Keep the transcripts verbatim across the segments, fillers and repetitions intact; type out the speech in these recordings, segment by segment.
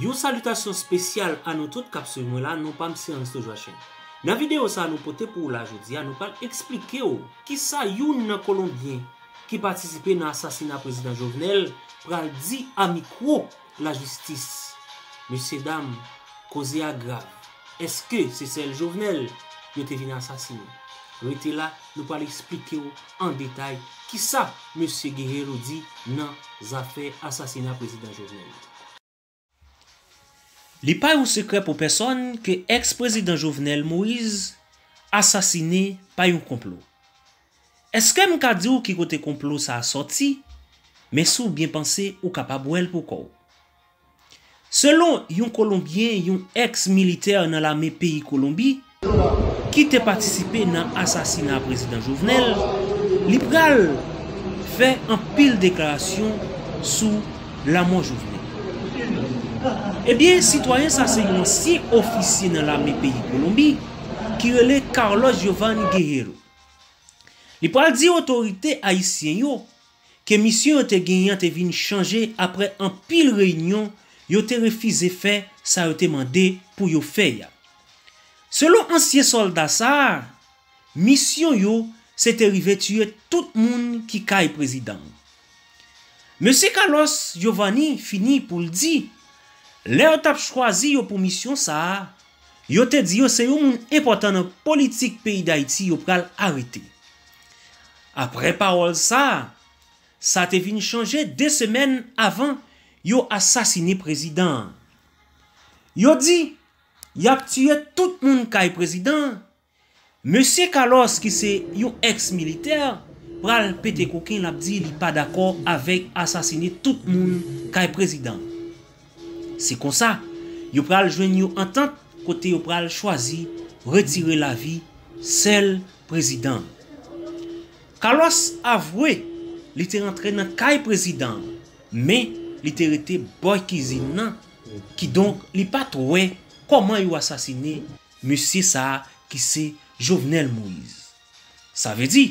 Yon salitasyon espesyal a nou tout k ap swiv mwen la, non pa m se Ernesto Joachim. Nan videyo sa a nou pote pou ou la jodi a, nou pral eksplike w kisa youn nan Kolonbyen ki patisipe nan asasina Prezidan Jovenel pral di a mikwo lajistis. Mesyedam, koze a grav. Èske se sèl Jovenel yo te vin asasinen? Rete la, nou pral eksplike w an detay kisa mesye Guerrero di nan zafè asasina Prezidan Jovenel. Li pa yon sekrè pou pèsonn ke èks-prezidan Jovenel Moïse asasinen pa yon konplo. Èske m ka di w ki kote konplo sa a sòti? Men si w byen panse, ou kapab wè l pou kò w. Selon yon Kolonbyen, yon èks-militè nan lame peyi Kolonbi, ki te patisipe nan asasina Prezidan Jovenel, li pral fè anpil deklarasyon sou lanmò Jovenel. Ebyen, sitwayen sa se yon ansyen ofisye nan lame peyi Kolonbi ki rele Carlos Giovanni Guerrero. Li pral di otorite ayisyen yo ke misyon yo te genyen an te vin chanje apre anpil reyinyon yo te refize fè sa yo te mande pou yo fè a. Selon ansyen sòlda sa a, misyon yo se te rive tiye tout moun ki kay prezidan an. Mesye Carlos Giovanni fini pou l di, lè yo t ap chwazi yo pou misyon sa a, yo te di yo se yon moun enpòtan nan politik peyi Dayiti yo pral arete. Apre pawòl sa a, sa te vin chanje de semèn avan yo asasine prezidan an. Yo di y ap tiye tout moun kay prezidan an. Mesye Carlos, ki se yon èks-militè, pral pete koken, l ap di li pa dakò avèk asasine tout moun kay prezidan. Se konsa, yo pral jwenn yon antant kote yo pral chwazi retire lavi sèl prezidan. Carlos avwe li te rantre nan kay prezidan, men li te rete bò kizin nan, kidonk li pa t wè kòman yo asasine mesye sa a ki se Jovenel Moïse. Sa vle di,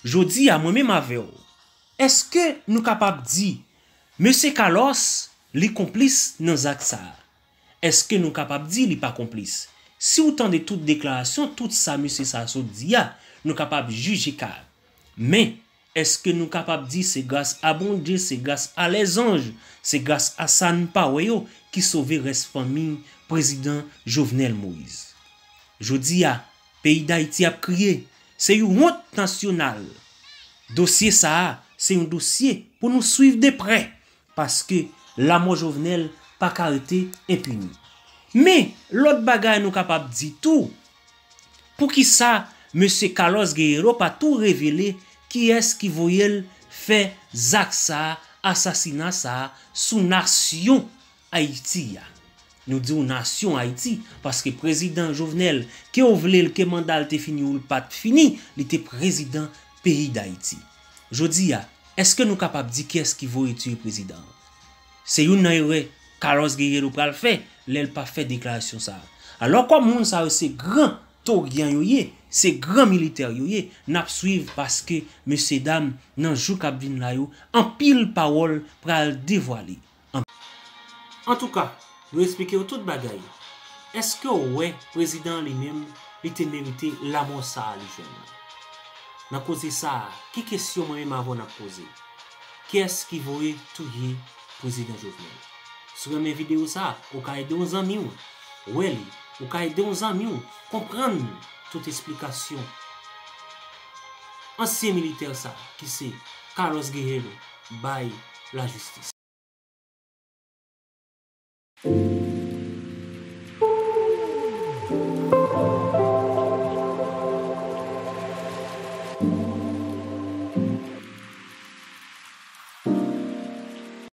jodi a mwen menm avè w, èske nou kapab di mesye Carlos li konplis nan zak sa a? Èske nou kapab di li pa konplis? Si w tande tout deklarasyon, tout sa mesye sa a sot di a, nou kapab jije ka. Men, èske nou kapab di se gras a Bondye, se gras a lèzanj, se gras a sa n pa wè yo ki sove rès fanmi prezidan Jovenel Moïse? Jodi a, peyi Dayiti ap kriye. Se yon wont nasyonal. Dosye sa a, se yon dosye pou nou swiv de prè, paske lanmò Jovenel pa ka rete enpini. Men, lòt bagay nou kapab di tou, poukisa mesye Carlos Guerrero pa tou revele kiyès ki voye l fè zak sa a, asasina sa a, sou nasyon Ayiti a? Nou di w nasyon Ayiti, paske prezidan Jovenel, ke w vle l, ke manda l te fini ou l pa t fini, li te prezidan peyi Dayiti. Jodi a, èske nou kapab di kiyès ki voye tiye prezidan an? Se youn nan erè Carlos Guerrero pral fè lè l pa fè deklarasyon sa a. Alò, kòm moun sa yo se gran toryan yo ye, se gran militè yo ye, n ap swiv paske mesyedam nan jou k ap vin la yo, anpil pawòl pral devwale. Antouka, nou esplike w tout bagay. Èske w wè prezidan an li menm, li te merite lanmò sa a li jwenn? Nan koze sa a, ki kesyon mwen menm avè w n ap poze? Kiyès ki voye touye prezidan Jovenel? Si w renmen videyo sa a, ou ka ede yon zanmi w wè li, ou ka ede yon zanmi w konprann tout esplikasyon ansyen militè sa a ki se Carlos Guerrero bay lajistis.